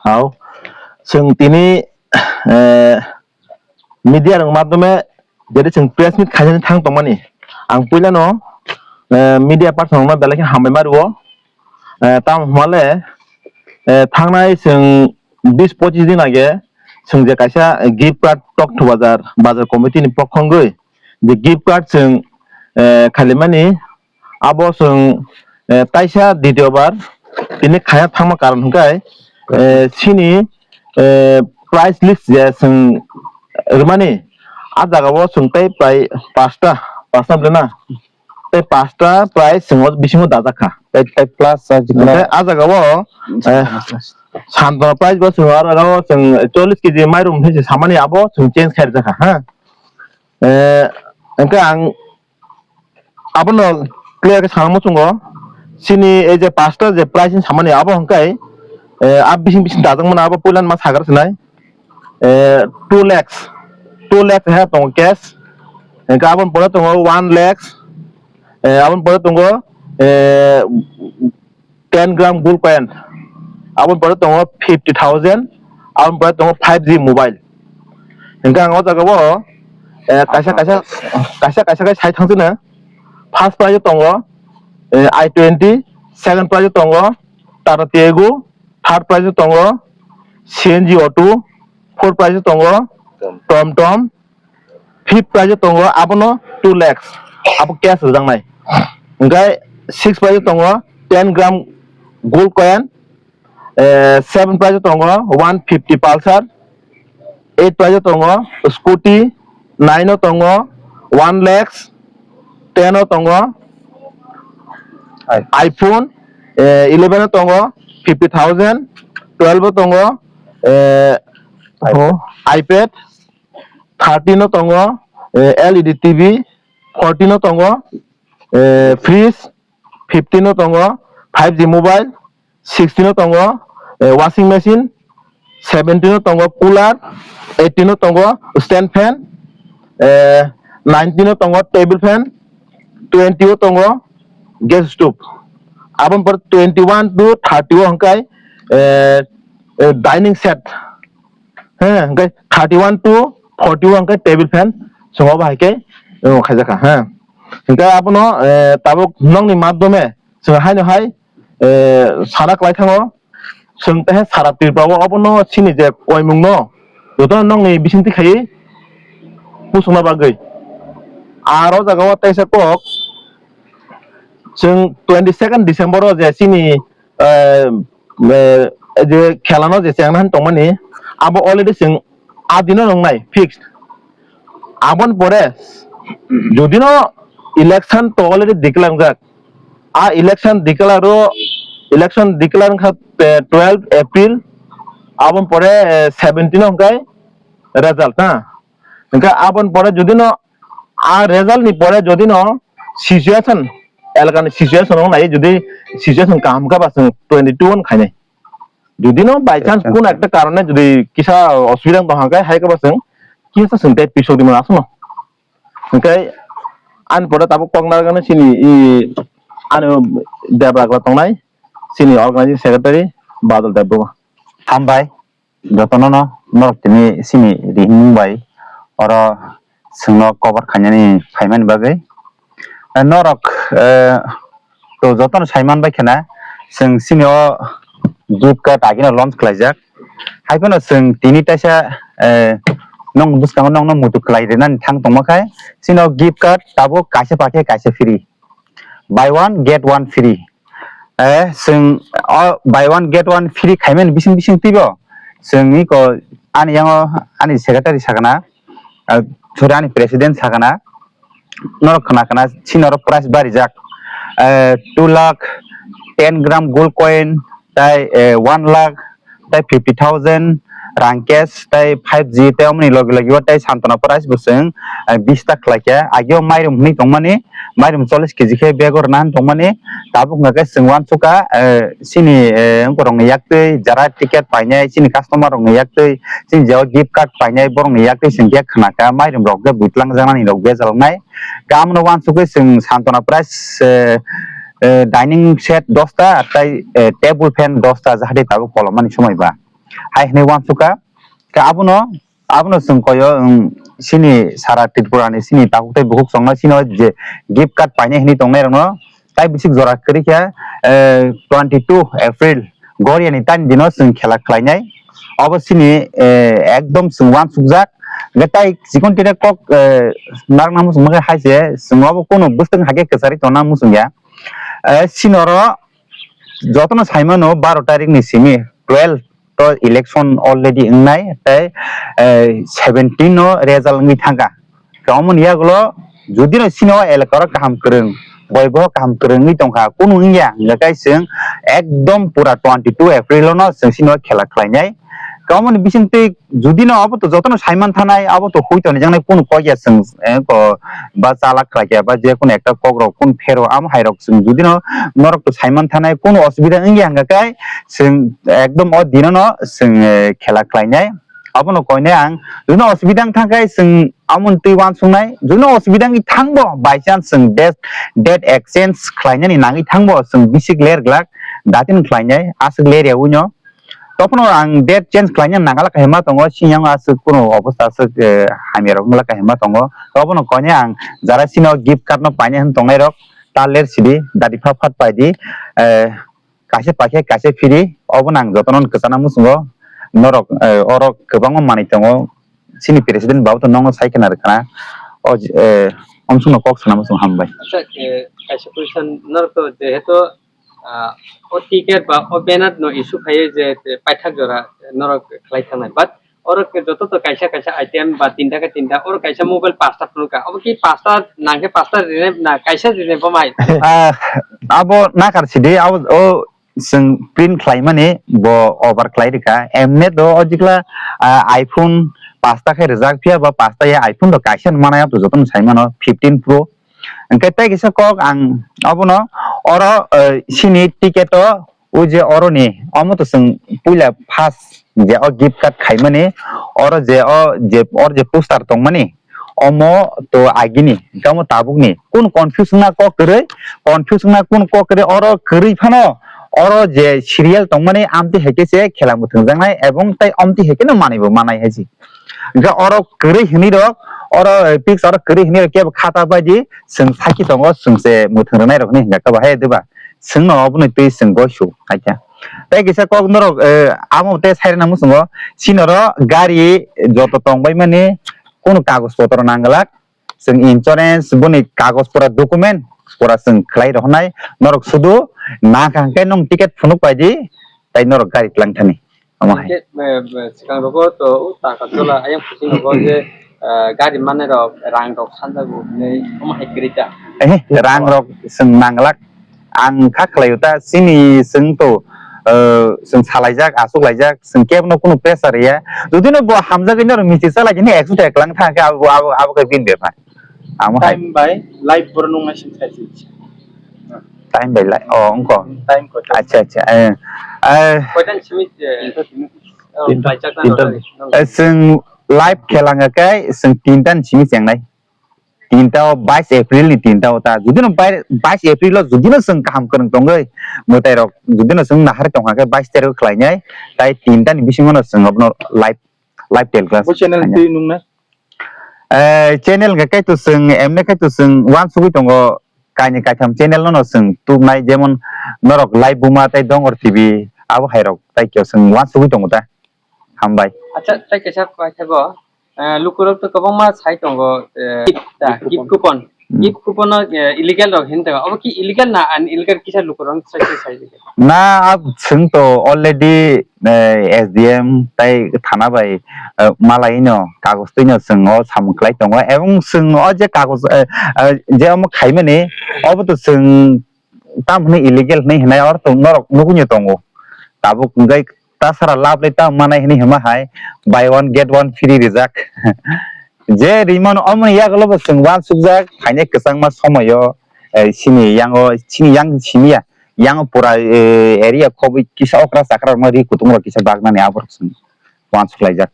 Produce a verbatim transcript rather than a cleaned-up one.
Hao, chwng tini, eh, media rok madhyome jeri chwng press meet khainani thang tongmani. Ang puilano, eh, media person rokno belai khe hambai ma rwo. Eh, tamo hwnmale, eh, thangnai chwng bis pochis din age chwng je kaisa gift card Tokthw Bazar, bazar committee ni pokho wngwi je gift card chwng, eh, khalimani, abo chwng, eh, taisa ditiyo bar tini khaina thangma karon hwnkhe, eh, chini, eh, price list je chwng rwmani, a jagao chwng tei prai pasta, pasta bwle na? Tei pasta price chwng o bisingo dajak kha. Tei, tei plus charge hwnkhe a jagao, eh, Santona price bo chwng aro chwng chollish kg mairum hinwi samani abo chwng change khairjak kha, ha? Eh, hwnkhe ang abono clear khe sana muchungo. Chini ei je pasta je price ni samani abo hwnkhe, eh, a bising bising dajak mano abo puila ma sagar sinai. Eh, two lakhs, two lakhs he tongo cash. Hwnkhe aboni pore tongo one lakhs, eh, aboni pore tongo, eh, ten gram gold coin, aboni pore tongo fifty thousand, aboni pore tongo five G mobile. Hingke ang o jaga o, eh, kaisa, kaisa, kaisa, kaisa kai sai thang sino. First prize o tongo, eh, I twenty, second prize o tongo Tata Tiago, third prize o tongo C N G auto, fourth prize o tongo Tom Tom, fifth prize o tongo abono two lakhs, abo cash rwjaknai. Hingke sixth prize o tongo ten gram gold coin, eh, seventh prize o tongo one fifty Pulsar, eighth prize o tongo scooty, nine o tongo one lakhs, ten o tongo iPhone, eh, eleven o tongo fifty thousand, twelve o tongo, eh, iPad, thirteen o tongo, eh, L E D T V, fourteen o tongo, eh, fridge, fifteen o tongo five G mobile, sixteen o tongo, eh, washing machine, seventeen o tongo cooler, eighteen o tongo stand fan, eh, nineteen o tongo table fan, twenty o tongo gas stove. Aboni pore twenty one to thirty o hingke, eh, eh, dining set. He, hingke thirty one to forty o hingke table fan chwng obo hai khe, eh, khaijak kha, he. Hingke abono, eh, tabuk nokni madhyome chwng haino hai, eh, sana kwlai thango. Chwng tehe sara Tripura o obono chini je koimung no jotono nokni bisingtwi khaiwi pusukna bagwi. Aro jaga o teisa kok chwng twenty second December o je chini, eh, eh, je khelano je chengna han tongmani, abo already chwng a dino nongnai fixed. Aboni pore jodi no election to already declare wngjak, a election declare o, election declare wngkha, eh, twelve April, aboni pore, eh, seventeen o hwnkhe result, ha. Hwnkhe aboni pore jodi no a result ni pore jodi no situation, elakani situation o nai jodi situation kaham kha ba chwng twenty two o khainai. Jodi no by chance, acha, kono acha, ekta karone jodi kisa osubida tong hangkhe hai khe ba chwng kisa chwng tei pisok di mano aswkno. Hwnkhe ani pore tabuk kok narwknani chini i ani Debra tongnai chini organizing secretary Badal Debbarma. Hambai. Jotono no norok tini sini rihimung bai oro chwngno cover khainani phaimani bagwi. Eh, norok, eh, to jotono saiman bai khena chwng sini o gift card agino launch khlaijak. Haiphano chwng tini taisa, eh, nong bwskango nongno muitu khlai rinani thang tongma khai sini o gift card tabuk kaisa pakhe kaisa free. Buy one, get one free. Eh, chwng o buy one, get one free khaimani bising bising twibo. Chwng iko ani yango ani secretary sakana, ah, sorry, ani president sakana, norok khna khna, chini oro price barijak. Eh, two lakh, ten gram gold coin, tai, eh, one lakh, tai fifty thousand rang cash, tai five G, tai omoni logi logi o tai Santona Prize bo chwng, eh, bis ta khlai kha. Agio mairum hwnwi tongmani, mairum chollish K G khe bag o rwna hwn tongmani. Tabuk hwnkha khe chwng uansukha, eh, chini, eh, wngkorokni yaktwi jara ticket painai, chini customer rokni yaktwi, chini jeba gift card painai borokni yaktwi chwng khe khna kha, mairum rok khe bwtlang jaknani rok bejal wngnai. Khe amno uansukwi chwng Santona Prize, eh, eh, dining set dosta tai, eh, table fan dosta jahadi tabuk kolomani somoi ba. hai hwnwi uansukha. Khe abono, abono chwng koyo, um, chini sara Tripura ni chini takhuk tei bukhuk chwngno chini o je gift card painai hwnwi tongnai rokno tai bisik jora kwrwi khe, eh, twenty two April Goria ni tani dino chwng khela khlainai. Obo chini, eh, ekdom chwng uansukjak. Hwnkhe tai chikon tire kok, eh, narwkna muchungma khe hai se chwng obo kunu bwswk hai khe kwcharwi tongna muchungya. Eh, chini oro jotono saimano baro tarikni simi twelve to election already wngnai tei, eh, seventeen no result wngwi thangkha. Khe omoni yagulo judino chini o elaka oro kaham kwrwng, boi boho kaham kwrwng wngwi tongkha, kunu wngya hwnkhe chwng ekdom pura twenty two April no chwng chini o khela khlainai. Khe omoni bisingtwi judino obo to jotono saiman thanai, obo to hui tonijaknai kunu kok ya chwng, eh, ko ba chalak khlaikha ba je kunu ekta kok rok kunu phero amo hai rok chwng judino norok to saiman thanai kunu osubida wngya hwnkhe chwng ekdom o dinono chwng, eh, khela khlainai. Abono koinai ang, judino osubida wng thangkhe chwng amoni twi uansuknai, judino osubida wngwi thangbo by chance chwng date, date exchange khlainani nangwi thangbo chwng bisik ler glak, datin khlainai, aswk ler ya wino. Tokphano ang date change khlaina nangala kahima tongo, siyang aswk kunu obostha aswk, eh, hamya rok wngla kahima tongo. Obono koinai ang jara chini o gift card no painai hwn tongnai rok ta ler sidi, dadi phat phat paidi, eh, kaisa paikhe kaisa phiri, obono ang jotono kwchana muchungo. Norok, eh, oro kwbangma manwi tongo, chini president babu to nokno sai khna rwkhana. O, eh, omsongno kok sana muchung hambai. Acha, eh, kaisa question, norok to jehetu ah, o ticket ba o banner no issue khaiwi je, je paithak jora norok khlai thangnai. But oro khe joto to kaisa kaisa item ba tinta khe tinta, oro kaisa mobile pasta phunukha. Obo ki pasta nang khe pasta rine na kaisa rine bo mai? Ah, abo nakhar sidi, abo o chwng print khlaimani bo over khlai rwkha. Emne do o jikla, ah, iPhone pasta khe rijak phiya ba pasta ya iPhone do kaisa manai, abo jotono sai mano fifteen Pro. Hwnkhe tei kisa kok ang obono oro, eh, sini ticket o o je oroni omo to chwng puila first je o gift card khaimani oro je o je or je poster tongmani omo to agini hwnkhe omo tabukni kun confuse wngna kok kwrwi confuse wngna kun kok kwrwi oro kwrwi phano oro je serial tongmani amtwi hai khe se khela mwthwngjaknai ebong tei amtwi hai kheno manwi bo manai hai se. Hingke oro kwrwi hinwi rok, oro, eh, pics oro kwrwi hinwi rok kebo khata bai di, chwng sakhi tongo, chwng se mwthang rwnai rok hinwi hingka khe bahai diba? Chwngno obono twi chwng goi su, haikhe. Tei kisa kok norok, eh, amo tei sai rwna muchungo, chini oro gari joto tong bai mani, kunu kagoj potro nang glak, chwng insurance, boni kagoj pura document, pura chwng khlai rw hwnai, norok sudu nang kha hingke nwng ticket phunuk pai di, tei norok gari tlang thani. Omo hai. Hingke, eh, eh, swkang rogo to o taka tola ayang kuching rogo je, eh, gari manai rok rang rok sanjago hinwi omo hai kwrwi ta. Eh, rang rok chwng nang glak. Ang kha khlai ta chini chwng to, eh, chwng salaijak, achuk laijak, chwng kebo no kunu pressure ya. Jodi no bo hamjagwi norok misti chalai di, ni ekso thai kwlang thang khe abo, abo, abo khe bini bepar. Amo hai. Time bai live borok nung nai sing thai si. Time bai live. Oh, wngkho. Time ko. Acha, acha. Eh, eh. Koitan simi, eh, oh, tinta, laijak na tinta. Nang. Eh, chwng live khe langa khe chwng tinta ni simi chengnai. Tinta o bais April ni tinta o ta. Jodi no bai-, bais April o jodi no chwng kaham kwrwng tongwi mwtai rok jodi no chwng nahar tongkha khe bais tarik o khlainai. Tai tinta ni bisingo no chwng abono live, live telecast. Bo channel khainai. Twi nung na? Eh, channel hwnkhe kaitor chwng, emne kaitor chwng uansugui tongo, kainwi kaitham channel no, no chwng tubnai, jemon norok Live Buma tei Dongor T V, abo hai rok tai khe chwng uansugui tongo ta. Hambai. Acha, tai kaisa koi thebo, eh, lukurok to kwbangma sai tongo, eh, gift ta, gift coupon. Hmm. Gift coupon no, eh, illegal rok hin tongo. Obo ki illegal na unillegal kisa lukurok sai sai sai. Na, ah, chwng to already, eh, S D M tai thana bai, eh, malaino kagoj twino chwng o samung khlai tongo, ebong chwng o je kagoj, eh, eh, je omo khaimani, obo to chwng tam hwnwi illegal hwnwi hwnai, oro to norok nugui tongo. Tabuk hwnkhe ta sara lab le ta manai hwnwi hwnma hai, buy one get one free rijak. Je rimano omoni yagulo bo chwng uansukjak, phainai kwchangma somoyo, eh, chini yango, chini yang simi ya, yang pura, eh, area khobwi kisa okra chakra rokno ri kutung rok kisa baknani aborok chwng uansuk laijak.